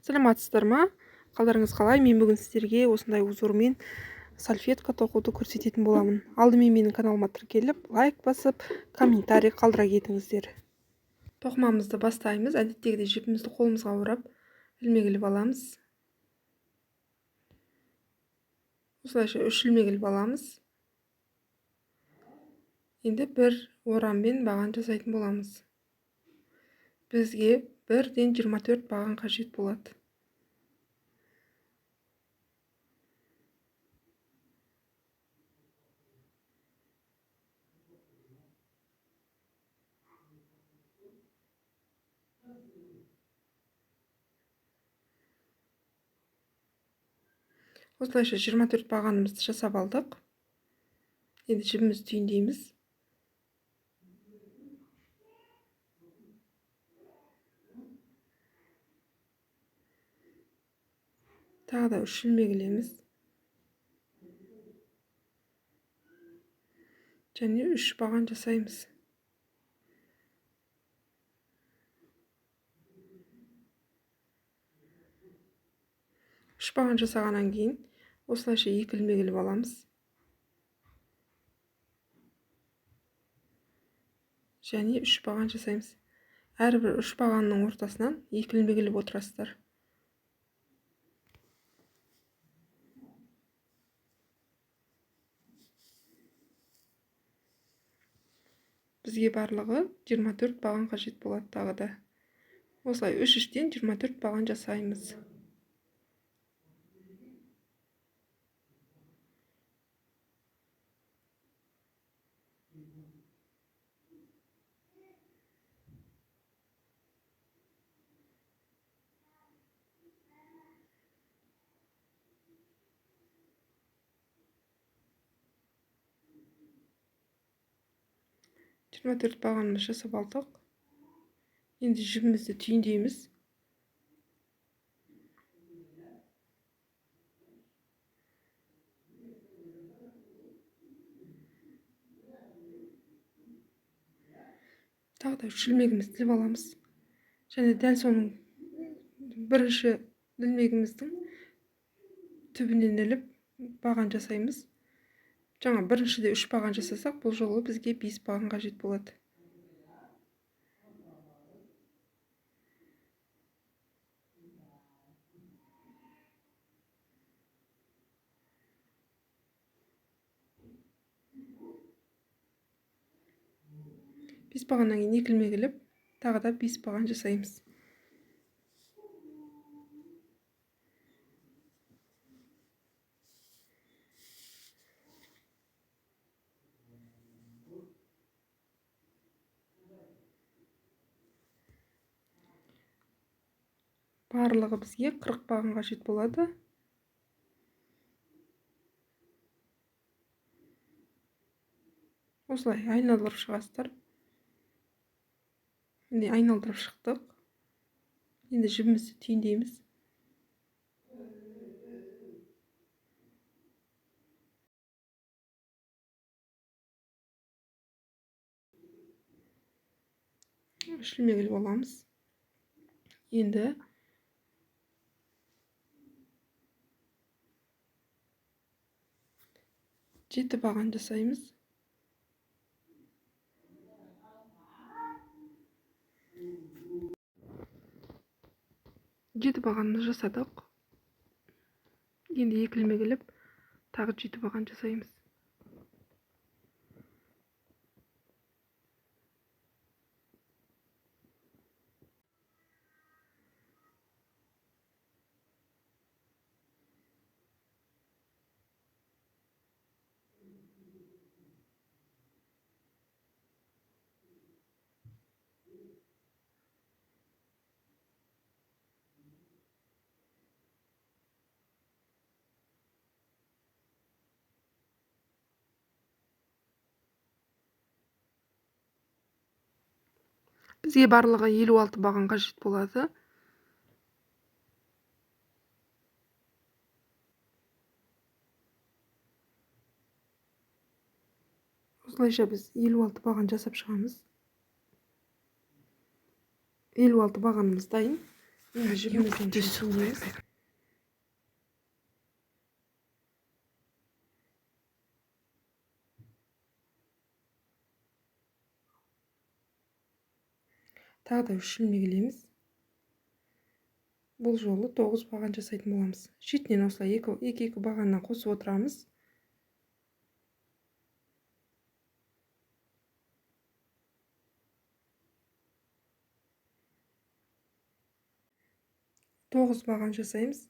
Саламатсыздар ма? Қалдарыңыз қалай? Мен бүгін сіздерге осындай узормен салфетка тоқуды көрсететін боламын. Алдымен менің каналыма тіркеліп, лайк басып, комментарий қалдыра кетіңіздер. Тоқымамызды бастаймыз. Әдеттегідей жіпімізді қолымызға орап, ілмек іліп аламыз. Осылайша 3 ілмек іліп аламыз. Енді бір ораммен баған жасайтын боламыз. Бізге бірден 24 баған қажет болады. Осылайша 24 бағанымызды жасап алдық. Енді жібімізді түйіндейміз. Тағы да 3 ілмек ілеміз. Және 3 баған жасаймыз. 3 баған жасағаннан кейін осылайша 2 ілмек іліп аламыз. Және 3 баған жасаймыз. Әрбір 3 бағанның ортасынан 2 ілмек іліп отырасыздар. Бізге барлығы 24 баған қажет болады тағы да. Осылай 3-3-тен 24 баған жасаймыз. 24 бағанымызды жасап алдық. Енді жібімізді түйіндейміз. Тағы да 3 ілмегімізді іліп аламыз. Және дәл соның бірінші ілмегіміздің түбінен іліп баған жасаймыз. Жаңа біріншіде 3 баған жасасақ, бұл жолы бізге 5 баған қажет болады. 5 бағаннан кейін 2 ілмек іліп, тағы да 5 баған жасаймыз. Барлығы бізге 40 баған қажет болады. Осылай айналдырып шығасыздар. Міне айналдырып шықтық. Енді жібімізді түйіндейміз. 3 ілмек іліп аламыз. Енді 7 баған жасаймыз. 7 бағанымызды жасадық. Енді 2 ілмек іліп, тағы 7 баған жасаймыз. Бізге барлығы 56 баған қажет болады. Осылайша біз 56 баған жасап шығамыз. 56 бағанымыз дайын. Енді жібіміздің түйіндейміз. Тағы да 3 ілмек ілеміз. Бұл жолы 9 баған жасайтын боламыз. Шетінен осылай екі бағаннан қосып отырамыз. 9 баған жасаймыз.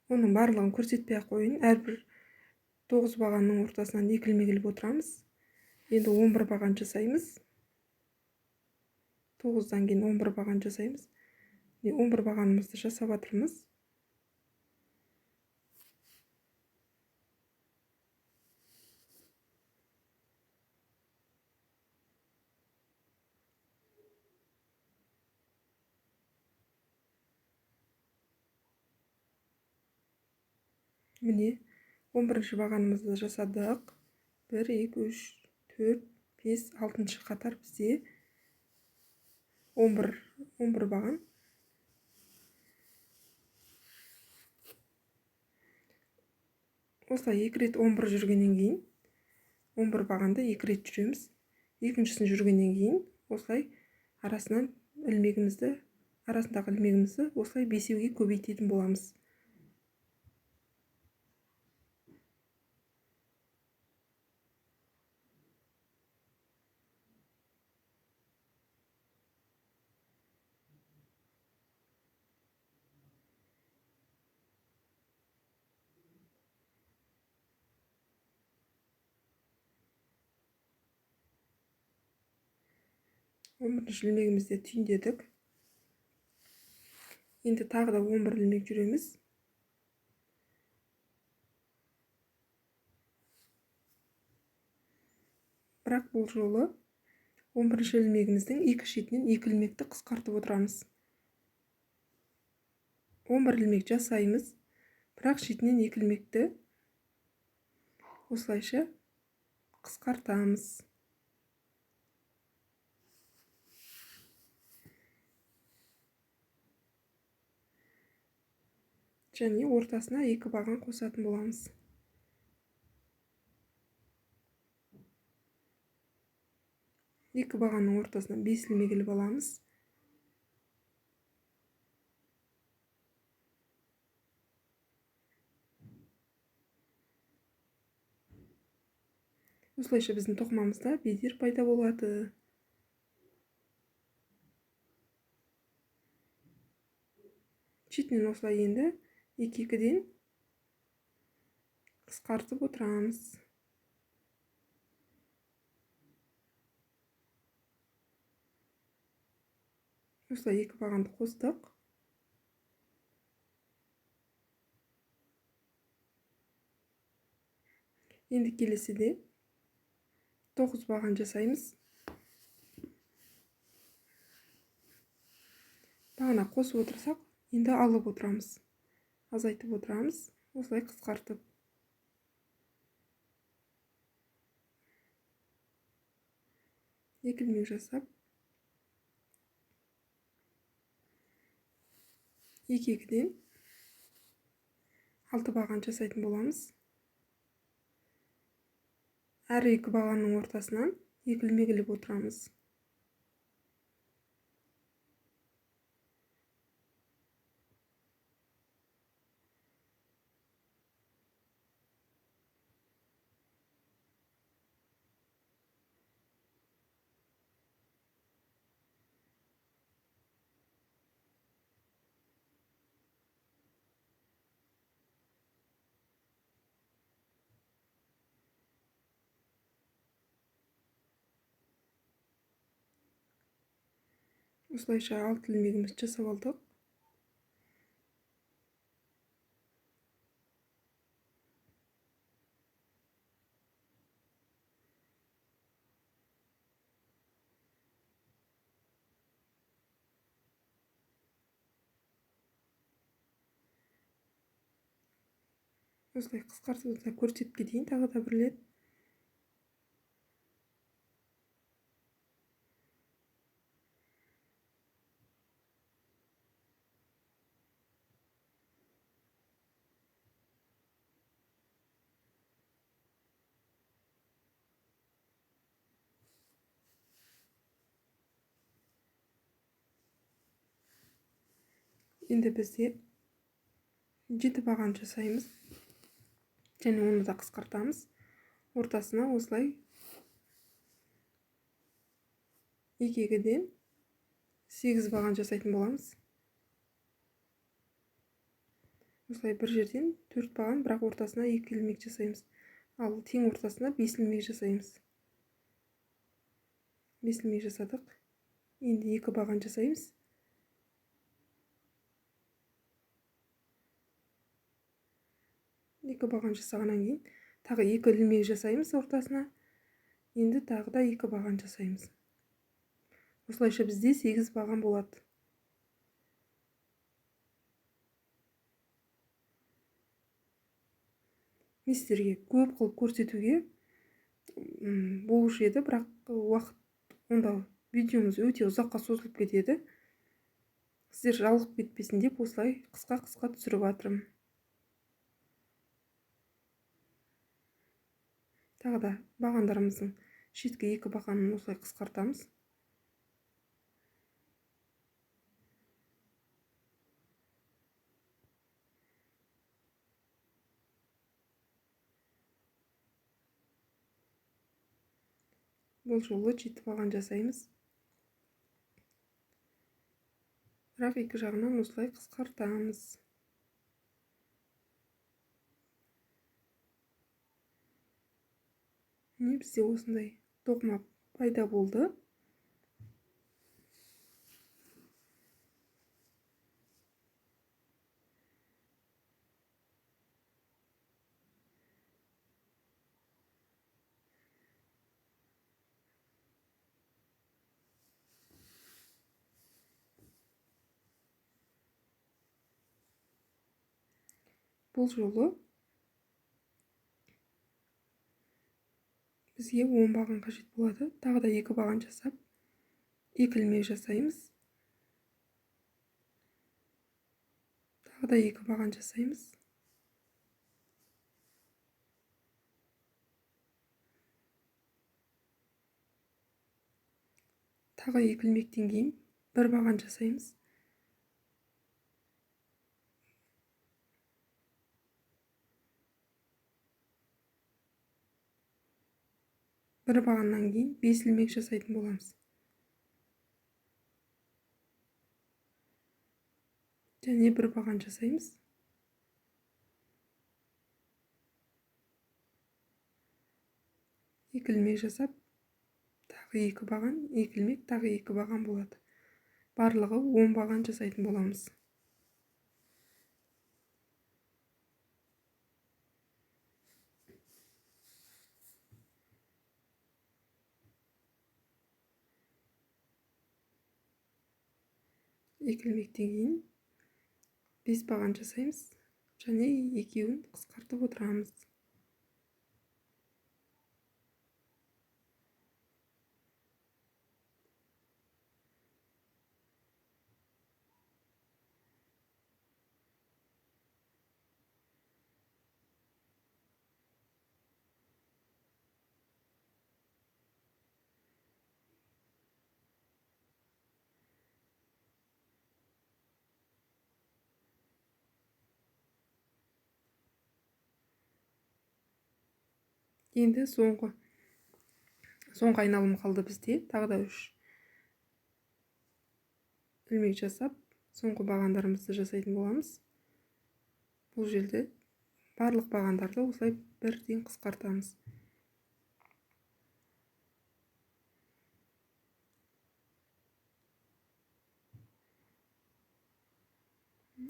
Оның барлығын көрсетпей ақ қояйын. Әрбір 9 бағанның ортасынан 2 ілмек іліп отырамыз. Енді 11 баған жасаймыз. 9-дан кейін 11 баған жасаймыз. Міне 11 бағанымызды жасап жатырмыз. Міне 11-ші бағанымызды жасадық. 1, 2, 3, 4, 5, 6-шы қатар бізде 11 баған. Осылай 2 рет 11 жүргеннен кейін 11 бағанды 2 рет жүреміз. Екіншісін жүргеннен кейін осылай арасынан ілмегімізді, арасындағы ілмегімізді осылай 5-еуге көбейтетін боламыз. Он бірінші ілмегімізді түйіндедік. Енді тағы да 11 ілмек жүреміз. Бірақ бұл жолы 11-ші ілмегіміздің екі шетінен 2 ілмекті қысқартып отырамыз. 11 ілмек жасаймыз, бірақ шетінен 2 ілмекті осылайша қысқартамыз. Және ортасына 2 баған қосатын боламыз. 2 бағанның ортасына 5 ілмек іліп аламыз. Осылайша біздің тоқымамызда бедер пайда болады. Шетінен осылай енді 2-2-ден қысқартып отырамыз. Осылай 2 бағанды қостық. Енді келесіде 9 баған жасаймыз. Бағана қосып отырсақ, енді алып отырамыз. Азайтып отырамыз, осылай қысқартып. 2 ілмек жасап, 2-2-ден 6 баған жасайтын боламыз. Әр 2 бағанның ортасынан 2 ілмек іліп отырамыз. Осылайша 6 ілмегімізді жасап алдық. Осылай қысқартып көрсетіп кетейін тағы да бір рет. Енді бізде 7 баған жасаймыз. Және оны да қысқартамыз. Ортасына осылай 2-ден 8 баған жасайтын боламыз. Осылай бір жерден 4 баған, бірақ ортасына 2 ілмек жасаймыз. Ал тең ортасына 5 ілмек жасаймыз. 5 ілмек жасадық. Енді 2 баған жасаймыз. 2 баған жасағаннан кейін тағы 2 ілмек жасаймыз ортасына. Енді тағы да 2 баған жасаймыз. Осылайша бізде 8 баған болады. Мен сіздерге көп қылып көрсетуге болушы еді, бірақ уақыт онда видеомыз өте ұзаққа созылып кетеді. Сіздер жалығып кетпесін деп осылай қысқа-қысқа түсіріп жатырмын. Тағы да бағандарымыздың шеткі 2 бағанын осылай қысқартамыз. Бұл жолы 7 баған жасаймыз. Бірақ екі жағынан осылай қысқартамыз. Міне бізде осындай тоқыма пайда болды. Бұл жолы бізге 10 баған қажет болады. Тағы да 2 баған жасап, 2 ілмек жасаймыз. Тағы да 2 баған жасаймыз. Тағы 2 ілмектен кейін 1 баған жасаймыз. Бір бағаннан кейін 5 ілмек жасайтын боламыз. Және бір баған жасаймыз. 2 ілмек жасап, тағы 2 баған, 2 ілмек, тағы 2 баған болады. Барлығы 10 баған жасайтын боламыз. Екі ілмектен кейін 5 баған жасаймыз және екеуін қысқартып отырамыз. Енді соңғы айналым қалды бізде. Тағы да 3 ілмек жасап, соңғы бағандарымызды жасайтын боламыз. Бұл жерде барлық бағандарды осылай бірден қысқартамыз.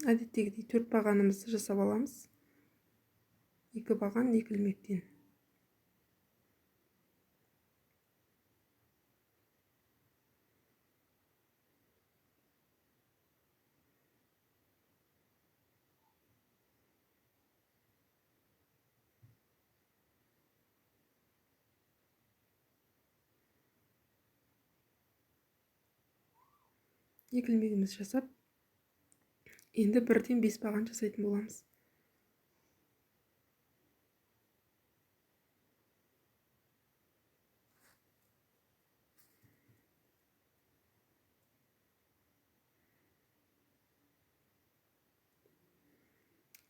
Әдеттегідей 4 бағанымызды жасап аламыз. 2 баған 2 ілмектен. Екі ілмегіміз жасап, енді бірден 5 баған жасайтын боламыз.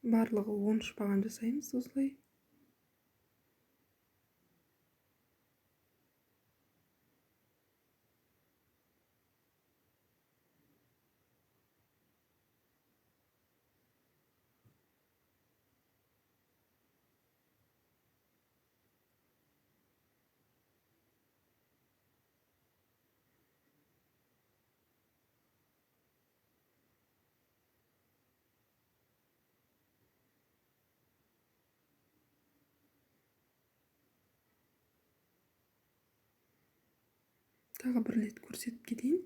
Барлығы 13 баған жасаймыз осылай. Тағы бір рет көрсетіп кетейін.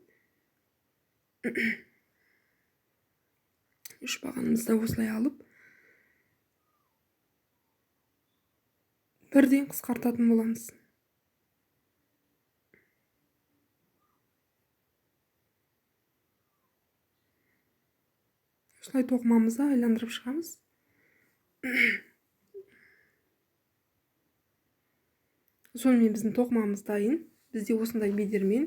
3 бағанымызды осылай алып, бірден қысқартатын боламыз. Осылай тоқымамызды айландырып шығамыз. Сонымен біздің тоқымамыз дайын. Бізде осындай бедермен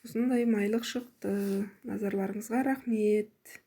осындай майлық шықты. Назарларыңызға рахмет.